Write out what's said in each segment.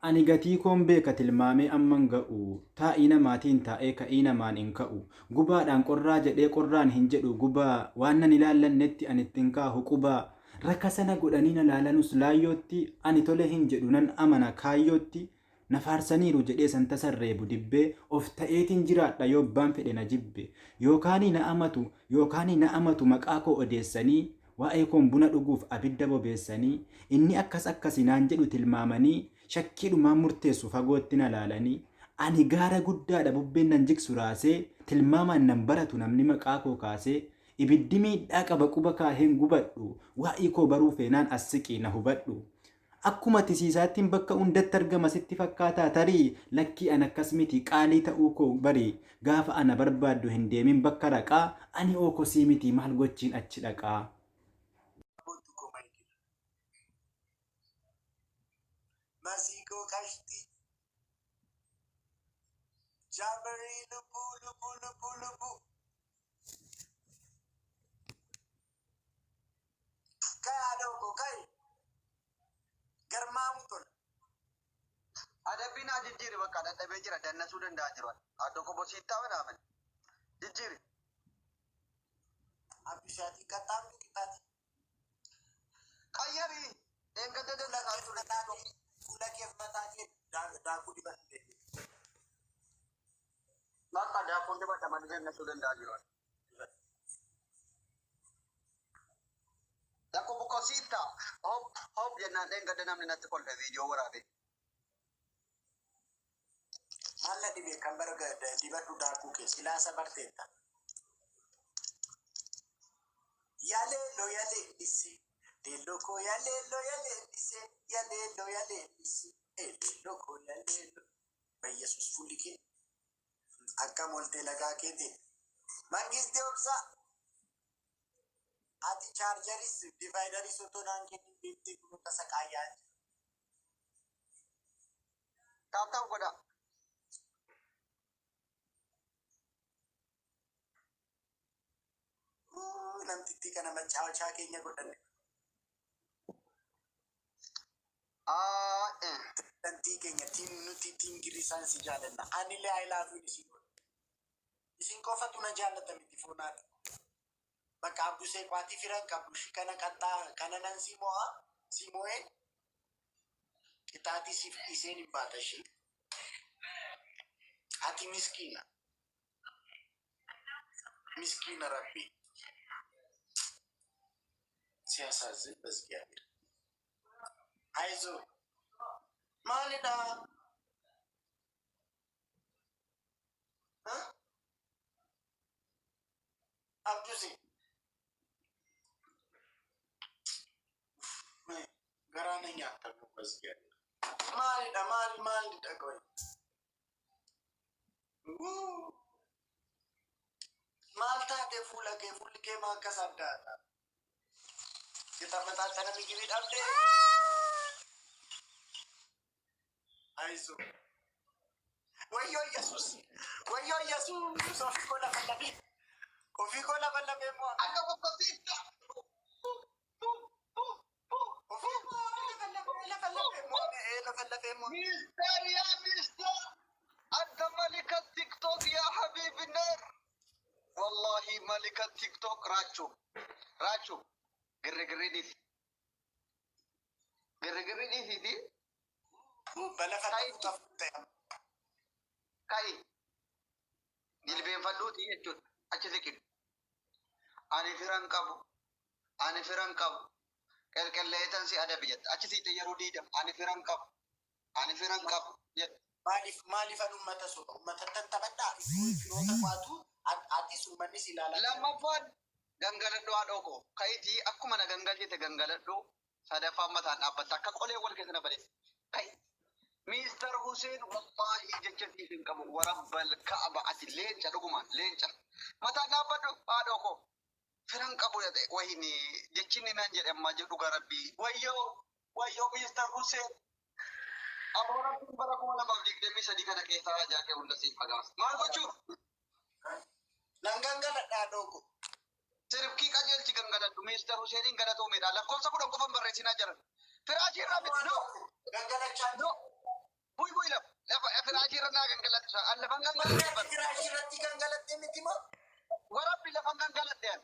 Ani gatii koon beeka tilmaamee amman ga'u. Taa'ii namaatiin taa'ee ka'ii namaan hin ka'u. Gubaadhaan qorraa jedhee qorraan hin jedhu gubaa. Waan nan ilaallannetti ani ittiin kaahu qubaa. Rakasa na godhanii na laalanus laayyootti ani tole hin jedhu nan amana kaayyootti. Na faarsaniiru jedhee san tasan reebu dibbee of ta'eetiin jiraadha yoo abbaan fedhe na jibbe. Yookaanii na amatu yookaanii na amatu maqaa koo odeessanii waa'ee koon buna dhuguuf abidda bobeessanii inni akkas akkasi naan jedhu tilmaamanii shakkiidhumaan murteessu fagootti na laalanii ani gaara guddaadha bubbeen nan jigsu raasee tilmaamaan nan baratu namni maqaa koo kaasee ibiddi miidhaa qaba quba kaaheen gubadhu waa'ee koo baruu feenaan as siqii na hubadhu. Akkuma tisiisaattiin bakka hundatti argama sitti fakkaataa tarii lakkii an akkas miti qaalii ta'uu koo barii gaafa ana barbaaddu hin deemin bakka raqaa ani ookosii miti maal gochiin achi dhaqaa. Boontu koo my dear. Masii koo qashtii. Jaabarii lubbuu lubbuu lubbuu lubbuu. Kai haadha koo kai. Garmaamu tola. Adabbii naa jijjiiri bakka dadhabee jira dannasuu danda'a jiru. Addo kobo siittaa minaamin. Jijjiiri. Abishaatii qaxxaamtu qixxaati. Qayyarii. Eeggadda dandasaa ture. Fuula keef mataa kee daakuu dibadhu. Bakka daakuun dibadha malee dannasuu danda'a jiru. Dakko bukko siittaa. Hop hop jennaan eeggadda namni natti kolfe viidiyoo waraabe. Maal na dhibee kan bara dibadhu daakuu kee silaasa barteetta. Yaleelloo yaleellisi. Leelloo koo yaleelloo yaleellise. Yaleelloo yaleellisi. Leelloo koo yaleelloo. Bayyesuus fuulli kee akkam oltee lagaa keetiin. Mangistii obsaa. Ati chaarjaris divaayidaris otoo naan kennin beektee kun tasa qaayyaa jira. Tap tap godhaa. Namtittii kana macaawachaa keenya godhanne. Aa eh. Dantii keenya tiim nuti tiim girrisaan si jaalanna. Anillee I love you isin godha. Isin qofatu na jaallata miti foonaadha. Bakka Abdusee qaatii firan qabdu shi kana qaxxaa kana nan si mo'a si mo'ee qixaatii siif dhiiseen hin baata ishee. Ati miskiina. Miskiina rabbi. ሲያሳዝን በእግዚአብሔር አይዞ maalidha አብዱሴ ገራነኛ አታውቅም። በእግዚአብሔር maalidha maal maalidha ቆይ maal taate fuula kee fuulli kee maa akkas addaata? የተመጣጠነ ምግብ dhabdee አይዞ ወዮ ኢየሱስ ወዮ ኢየሱስ ofii koo lafa lafee ofii koo lafa lafee moo Akka bukko siittaa. ofii koo lafa lafee lafa lafee moo lafa lafee moo Mister يا مستر أنت ملك التيك توك يا حبيبي النار والله ملك التيك توك راچو راچو ግርግሪ ዲሲ ግርግሪ ዲሲ በለፈ ለፉ ka'i jilbeenfadhuuti jechuudha achi siqin ani firan qabu ani firan qabu qelqelleetan si adabi jetta achi siqxe yeroo diidam ani firan qabu ani firan qabu jetta Maaliif maaliifan uummata soba uummata tan taphadhaa firoota qaatu atis uummannis ilaalaa jira. Lammaffaan gangaladhu haadhoo koo ka'itii akkuma na gangalchite gangaladhu sadaffaan mataan dhaabbatta akka qolee wal keessa na baleesse ka'i. Mister Hussein wallaahi jecha siif hin qabu warabbal ka'aba ati leenca dhugumaan leenca mataan dhaabbadhu haadhoo koo firan qabu jedhe wayini jechinni naan jedhe ammaa jedhu dhugaa rabbii wayyoo wayyoo Mister Hussein aboo rabbiin bara 2023 kana keessaa hajaa kee hunda siif fagaasa maal gochuuf Nan gangaladhaa dhooko. Sirkii qajeelchi gangaladhu Mister Huseeniin galatoomedha. Lakkoofsa 10 qofan barreessinaa jiran. Firaashii irraa miti. No. Gangalachaa No. Bu'i bu'i lafa. Lafa firaashii irra naa gangaladhu. An lafan gangaladhe bar. Firaashii irratti gangalattee miti moo? Warabbi lafan gangaladhe an.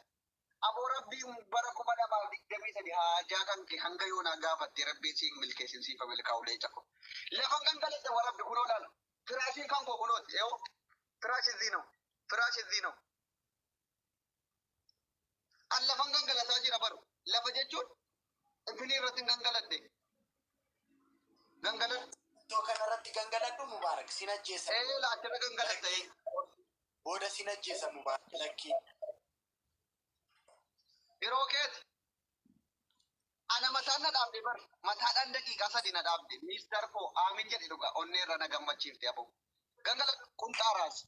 Aboo rabbiin bara 2023 haajaa kan kee hanga yoonaa gaafatte rabbiin siin milkeessin siifa milkaa'u leenca ko. Lafan gangaladhe warabbi kunoo laala. Firaashiin kan koo kunooti. Eewoo. Firaash እዚህ ነው. Firaash እዚህ ነው. An lafan gangalataa jira baru. Lafa jechuun infinii irratti hin gangaladhe. Gangaladhu. Iddoo kanarratti gangaladhu Mubaarak sin ajjeesa. Ee laachirra gangalatta. Booda sin ajjeesa Mubaarak lakkii. Yeroo keeti. Ana mataan na dhaabde bar. Mataadhaan daqiiqaa 3 na dhaabde. Mister koo aamin jedhe dhuga. Onnee irra na gammachiifte aboo. Gangaladhu kun xaaraas.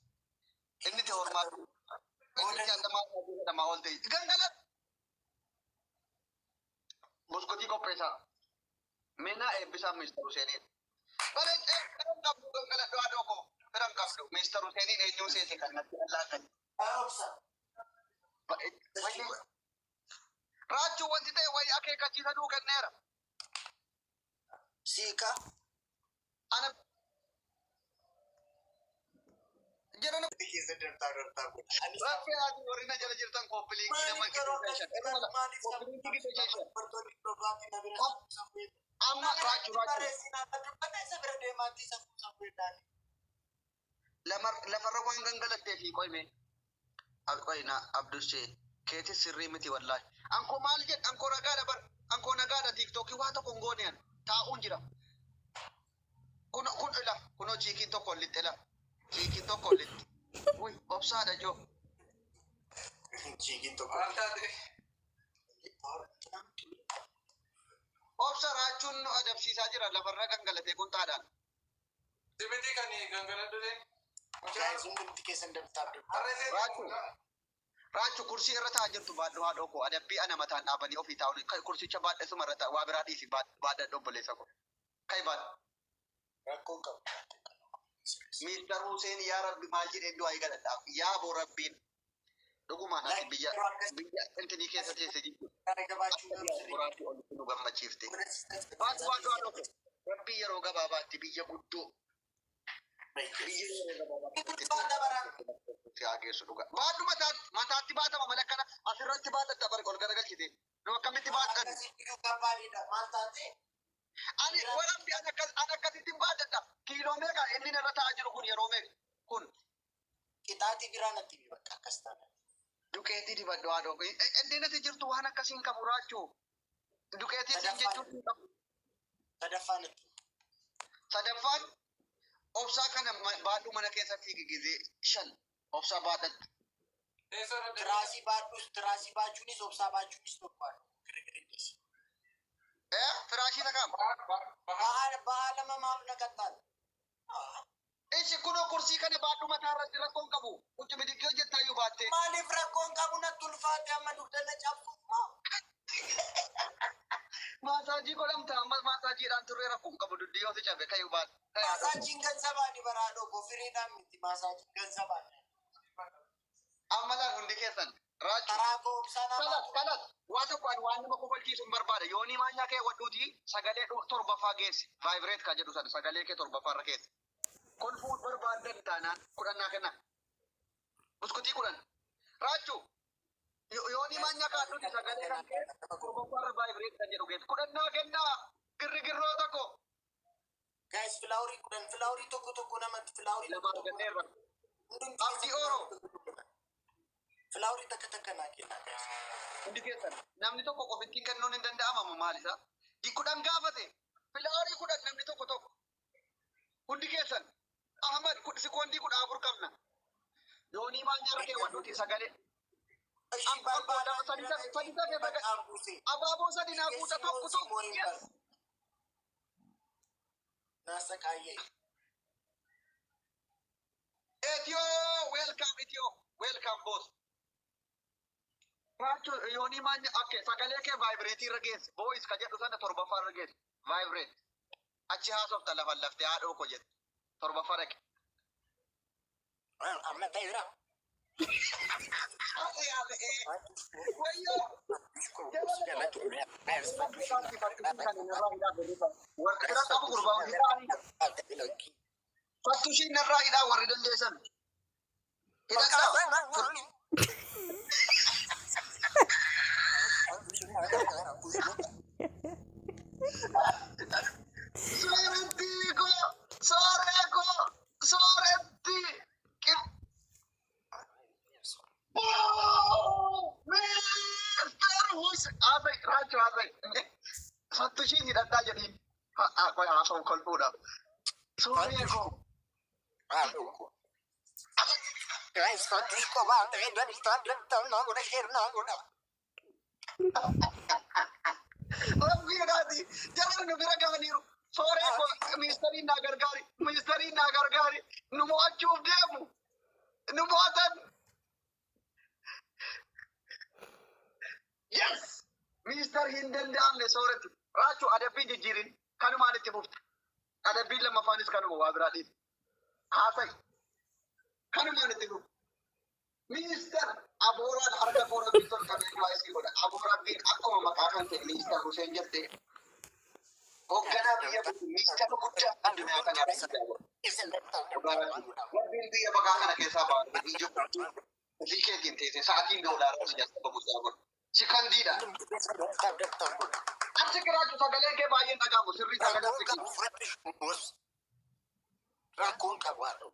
Inni ti hormaa. Inni ti andamaa jedhamaa ol ta'e. Gangaladhu. Buskutii qopheessaa. Meenaa eebbisaa Mister Huseeniin. Bareechee firan qabdu gangaladhu haadhoo koo. Firan qabdu. Mister Huseeniin eenyuun seete kan natti allaatan. Obsa. Raachuu wanti ta'e wayi akeekkachiisa nuu kenneera. Siika. Ana jedhan Keessa dartaa dartaa godha. Anis rakkoo ati warri na jala jirtan koppiliinkii nama maaliif yeroo gisee maaliif koppiliinkii gisee shan. dubartoonni dhugaatii na bira safuu Amma raachuu raachuu barreessinaa dubbata isa bira deemaatti safuu safuu jedhaani. Lafarra waan gangalattee fi qoyme. Qoyna Abdushee keetis sirrii miti wallaahi. Ankoo maal jedh ankoo nagaadha bar ankoo nagaadha tiiktookii waa tokko hin goone an taa'uun jira. Kun kun ila kunoo chiikiin tokko olitti ila chiikiin tokko olitti. Wuy obsaadha joo. Chiikiin tokko. Obsa raachuun nu adabsiisaa jira lafarra gangalatee qunxaadhaan. Sibitii kan gangaladhuleen. Guys, hundumti keessan dabtaaf dabtaa. Raachuu raachuu kursii irra taa'aa jirtu baadhu haadhoo koo adabbii ana mataan dhaabanii ofii taa'uun kursicha baadhesuma irra ta'a waa biraa dhiisi baadhadhu obboleessa koo. Kai baadhu. Rakkoon qabu. Mister Hussein yaa Rabbi maal jedheen du'aa eegaladhaaf yaa boo Rabbiin dhugumaan ati biyya biyya intinii keessa teesse jirtu Gabaachuu akka diyaasporaatti olitti nu gammachiifte. Baadhu baadhu haadhoo koo Rabbii yeroo gabaabaatti biyya guddoo biyya yeroo gabaabaatti si haa geessu dhuga. Baadhu mataatti mataatti baatama malee akkana asirratti baadhatta bari ol garagalchite. Nu akkamitti baadhan? Maal taate? Ani warabbi an akkas an akkasitti hin baadhadha. Kiiloo meeqa inni narra taa'aa jiru kun yeroo meeqa kun Qixaatii biraa natti himi bakka akkas taana. Duqeetii dibadhu haadhoo. Inni natti jirtu waan akkasiin qabu raachuu. Duqeetii siin jechuun hin qabu. Sadaffaa natti himi. Sadaffaan obsaa kana baadhu mana keessa fiigi gizee 5 obsaa baadhadhu. Tiraasii baadhus tiraasii baachuunis obsaa baachuunis tokko. Girgirri Eh firaashii takkaam. Ba'aa lama maaf na qaxxaala? Ishi kunoo kursii kana baadhu mataa irratti rakkoon qabu. Huccu bidiggee hojjettaayyuu baattee. Maaliif rakkoon qabu natti ulfaate amma dugda na cabsuuf moo? Maasaajii godhamta ammas maasaajiidhaan turree rakkoon qabu duddi yoo si cabe kayyuu baadhu. Maasaajiin ganzabaani baraa dhoko firiidhaan miti maasaajiin ganzabaani. Amma laal hundi keessan raachuu. Karaa koo obsaa Kalas namaa kalas waa tokko ani waan nama kofalchiisu hin barbaada. Yoonii maanyaa kee wadhuuti sagalee torbaffaa geessi. Vaayibireet kan jedhu sana sagalee kee torbaffaa irra keessa. Kolfuu barbaadan taanaan 10 naa kenna. Buskutii 10. Raachuu yoonii maanyaa kaadhuuti sagalee kan kee torbaffaa irra vaayibireet kan jedhu geessi. 10 naa kennaa girrigirroo tokko. Guys, filaaworii 10 filaaworii tokko tokko namatti filaaworii Lama tokko tokko arganneerra. hundumti Abdii Ooroo. Filaaworii takka takka naa kennaa guys. Hundi keessan namni tokko qofittiin kennuun hin danda'amamu maal isaa? 10 gaafate. Filaaworii 10 namni tokko tokko. Hundi keessan. Ahmad sikoondii 14 qabna. Yoonii maanyaa irra keewwadhuuti sagalee. Ishii Ankoo barbaada sadi sadi sadi sadi bakka buuse. Abaaboo sadi naa guuta tokko tokko. Yes. Naasa qaayyee. Ethiyo welcome Ethiyo welcome boss. Raachuu yoonii maanyaa okay sagalee kee vaayibireetii irra geesse. Boys ka jedhu sana torbaffaa irra geesse. Vaayibireet. Achi haasofta lafan laftee haadhoo ko jette. Torbaffaa dhaqe. Amma ta'eera. Wayyoo. Warra qabu gurbaa hojii ta'anii. Fattushii narraa hidhaa warri dandeessan. Hidhadhaa. Soorettii koo, sooree koo, soorettii. Mister Hussein. Haasai, Raachuu haasai. Fattushiin hidhadhaa jedhiin. Qoy haasa'u kolfuudhaaf. Sooree koo. Rabbiidhaati. Jarri nu bira ga'aniiru. Sooree koo, miistariin naa gargaari. Miistariin naa gargaari. Nu mo'achuuf deemu. Nu mo'atan. Yes! Miistar hin danda'amne sooretti. Raachuu, adabbii jijjiirin. Kanumaan itti fufta. Adabbiin lammaffaanis kanuma, waa biraa dhiisi. Haasa'i. Kanumaan itti fufta. Miistar Abooraan harka koo Rabbiin tolfamee du'aa isii godha. Aboo Rabbiin akkuma maqaa kan ta'e Miistar Huseen jettee hoogganaa biyya bulchu, miistara guddaa addunyaa kanaa irratti godha. Dhugaa Rabbii. Rabbiin biyya baqaa kana keessaa baasee biyya guddoo ofii keetiin teessee sa'aatiin doolaaraa si jalqaba guddaa godha. Sikandiidha. Achi giraachuu sagaleen kee baay'een dhaga'amu, sirrii sagalee siqii. Rakkoon qabu haa ta'u.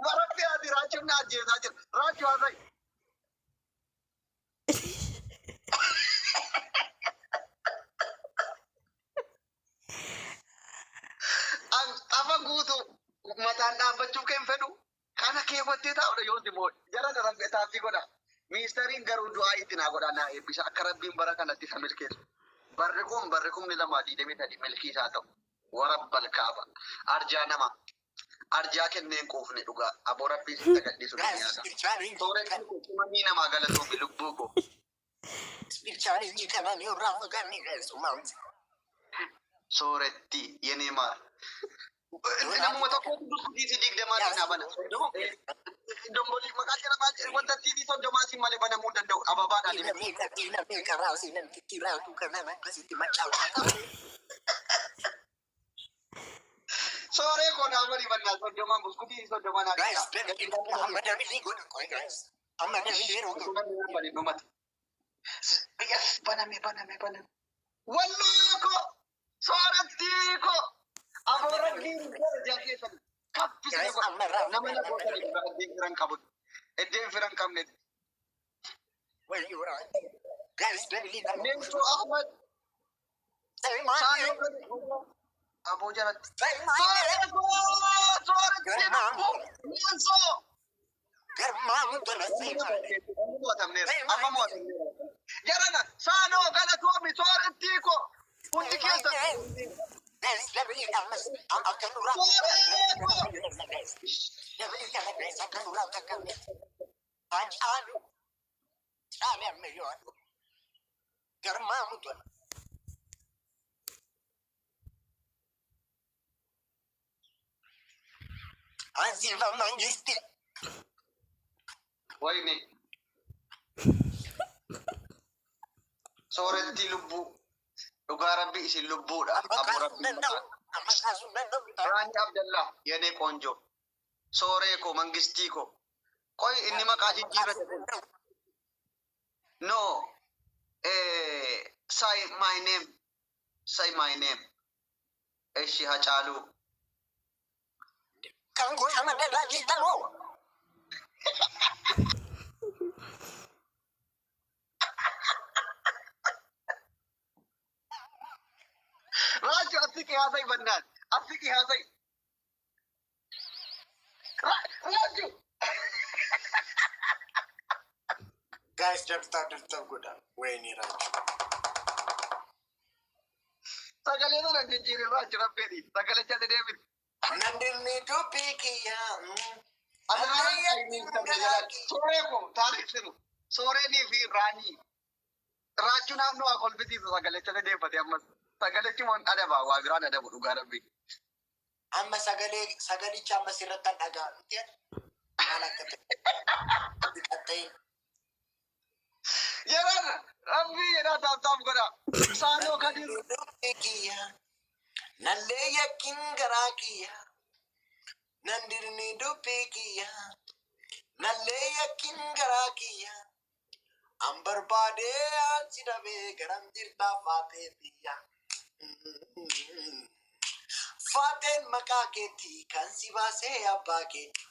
Maratti ati raachuun na ajjeesaa jira. Raachuu, haasa'i. An xafa guutuu mataan dhaabbachuuf kan fedhu kana keewwattee taa'udha yoo immoo jara darabee taaffii godha. Miistariin garuu du'aa itti naa godha, naa eebbisa, akka Rabbiin bara kanatti isa milkeessu. Barri kun barri 2023 milkii isaa ta'u. Warabbal kaaba. Arjaa nama. Arjaa kenneen quufne dhugaa. Aboo Rabbii sitti agadhiisu duniyaa isaa. Sooretti koo, cimanii namaa galatoomi lubbuu koo. Spirituality kana ni irraa fagaanne keessumaa. Sooretti yenee maar. Namuma tokkotu buskutii 20-tiin naa bana. Dombolii maqaa jala maal jedhu, wanta tiitii 30-tiin malee banamuu hin danda'u. Ababaadhaan hime. Karaa namtitti raatu kana akkasitti macaafa. Sooree koo, naa bari bannaa 30-n, buskutii 30 naa Guys, kenna. amma dabili godhu qoy guys. Amma dabili yeroo godhu. Bani dhumate. Yes, baname, baname, baname. Walloo koo, soorattii koo, aboo Rabbiin darajaa keessan kaffisee Guys, godha. amma irraa Nama lafootanii dhugaa iddeen firan qabu. Iddeen firan qabne. Wayyuu guys, dabili nama. Leencoo Ahmad Saanoo aboo jalatti. Sooree koo, soorattii lubbuu leencoo. Garmaamu tola seemaa. Amma mo'atamneera. Amma mo'atamneera. Jarana saanoo galatoomi, soorattii koo. Hundi keessa. Guys, dabili ammas akka nurraa. Dabili kana guys, akka nurraa takka. Hancaalu. Caale ammayyoo. Garmaamu tola. Asifa Mangisti. Wayne. Soorettii lubbuu. Dhugaa Rabbi isin lubbuudha. Amma Aboo kaasuu Rabbi. danda'u. Amma kaasuu danda'u. Raani Abdallah yenee ቆንጆ. Sooree koo, mangistii koo. Qoy, inni maqaa jijjiirrate kun. No. Say my name. Say my name. Eshi Hacaaluu. Kan gosa madalaa jirtanoo. Raachuu, asii qiyaasai bannaan. Asii qiyaasai. Raachuu. Guys, dabtaa dabtaa godha. Wayini raachuu. Sagalee sana jijjiirin Raachuu, Rabbeeti. Sagalee jala deebiti. Nandilni dubbii kiyyaa. Sooree koo, taarikh simu. Sooreenii fi Raanii. Raachuu naannoo haa kolfisiisu, sagalecha deeffate ammas. Sagalechi moon adaba, waa biraan adabu dhugaa Rabbi. Amma sagalee sagalicha amma sirratti kan dhaga'amu miti. Maal akka ta'e. Qaxxeen. Jedhan Rabbii jedhaa, tap tap godha. Saanoo Kadir. Dubbii kiyyaa. Nallee yakkin garaa kiyya. Nan dirni dubbii kiyya. Nallee yakkin garaa kiyya. An barbaadee an si dhabee garam jirtaa faatee biyya. Faateen maqaa keetii kan si baasee abbaa keetii.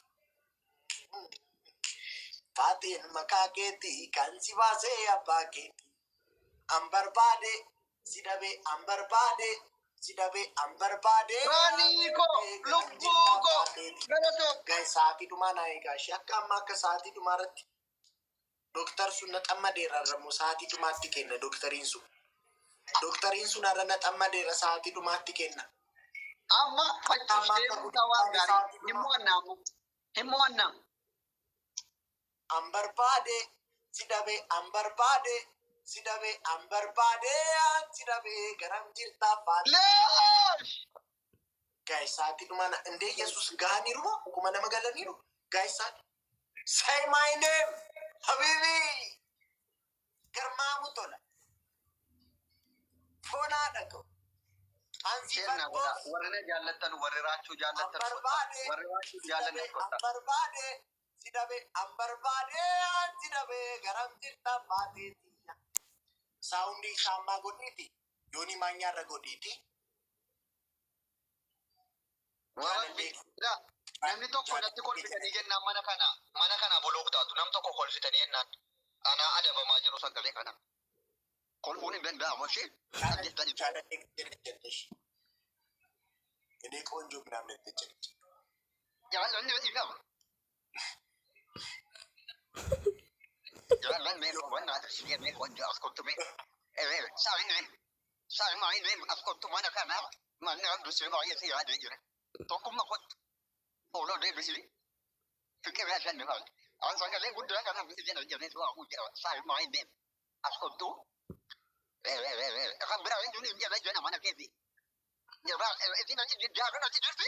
Faateen maqaa keetii kan si baasee abbaa keetii. An barbaade si dhabee an barbaade si dhabee an barbaade. Raanii koo lubbuu koo galatoo. Guys, sa'aatii dhumaa naa eegaa ishee akka amma akka sa'aatii dhumaa irratti dooktar sun na xammadeera irra sa'aatii dhumaatti kenna dooktariin sun. Dooktariin sun har'a na xammadeera sa'aatii dhumaatti kenna. Amma fachuuf deemuu waan gaarii hin mo'annaamu. Hin mo'annaa. An barbaade si dhabee an barbaade si dhabee an barbaade an si dhabee garam jirtaa faate. Leesh! Guys, sa'aatii dhumaa na indee Yesuus gahaniiru moo 2000 galaniiru? Guys, sa'aatii. Say my name, Habibi. Garmaamu tola. Fonaadha koo. Ansi Seenaa fardoo. godha. Warri na jaallattan warri raachuu An jaallattan kottaa. barbaade Warri raachuu si jaallattan dhabee an kottaa. barbaade si dhabee an barbaade an si dhabee garam jirta baatee tiyya. Soundii isaa ammaa godhiiti. Yooni maanyaarra godhiiti. Warri namni tokko natti kolfitanii jennaan mana kana block taatu nam tokko kolfitanii jennaan anaa adabamaa jiru sagalee kana. Kolfuun hin danda'amu ishee. Jettanii. Jaalallee jedhe እኔ ቆንጆ ምናምን ትችለች። Jaallanni qaba. Jaallanni ቆንጆ አስቆጥሜ asqottu mana kana manni abdusee baay'ee si yaadee jira. Tokkummaa kottu. Ooloo deebisii. Fiqir yaashan ni. An sagalee guddaa kana jena jennee waa jira. Saayii asqottu. Kan biraa hin jira jena mana keeti. Jira jaalala jirti.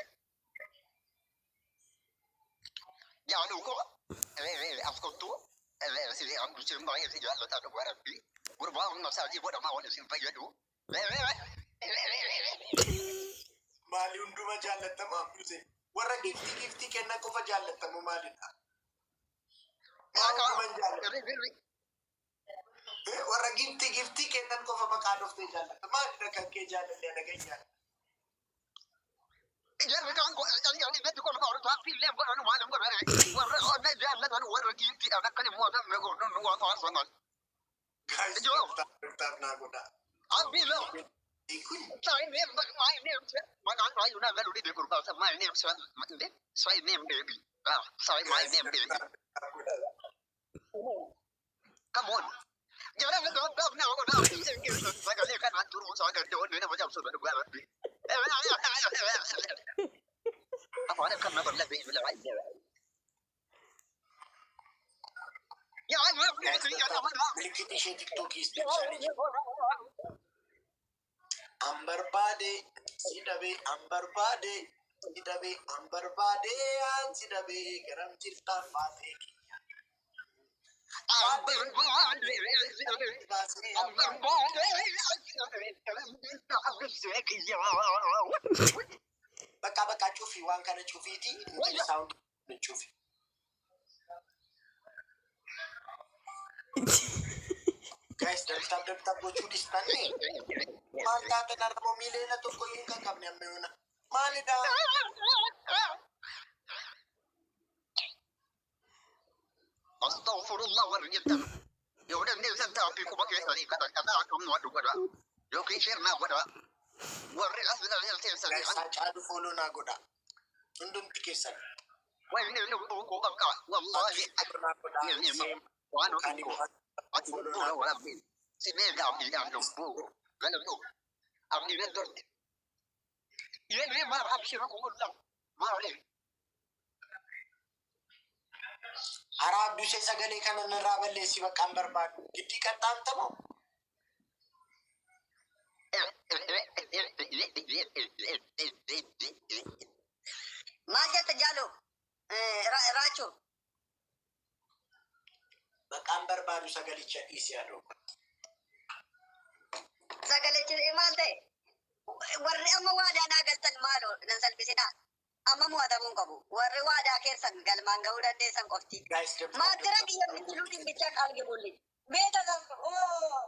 Jaalu ko asqottu. Abdusee baay'ee si jaallata dhugaa rabbi. Gurbaa humna isaatii godhamaa waan isin fayyadu. Maali hunduma jaallattama Abdusee? Warra giftii giftii kennan qofa jaallattamu maalidha? Maa hunduma hin jaallatamu? Warra giftii giftii kennan qofa maqaa dhuftee jaallatta. Maalidha kan kee jaalallee nageenyaa? Jarri kan warra warra giftiidhaan akka immoo Guys, Joo. tap naa godhaa. Kun My name, baby. Come on. Milikitii ishee tiktookii ibsanii jiru. An barbaade si dhabee an barbaade si dhabee an barbaade an si dhabee garam jirtaa baatee kiyya. Baasee abbaa. Bakka bakka cufi waan kana cufiiti intali sound cufi. Guys, double tap double tap gochuu dhiistanii maal taatan armoo 1 million iyyuu hin qaqqabne amma yoona. Maalidha? أستغفر الله والرجل يقول إني سنت أبيكم yookiin share naa godhaa. Warri as Guys, Haacaaluu follow naa godhaa. Hundumti keessan. Wallahi Follow naa godhaa. waan Kan follow naa godhaa. Haraa Abdushee sagalee kana narraa balleessi bakka hin barbaadu. Giddii qaxxaamtamoo? Maal jetta jaaloo? Raachoo. Bakka hin barbaadu sagalicha dhiisi yaadoo. Sagalee maal ta'e? Warri Warri amma waadaa naa galtan maaloo nan salphisinaa. Amma mo'atamuu hin qabu. Warri waadaa keessan galmaan ga'uu dandeessan qofti. Guys, double tap, Maaddira double biyya tap. mitiluutiin bicha qalgi bulli. Beeta oo.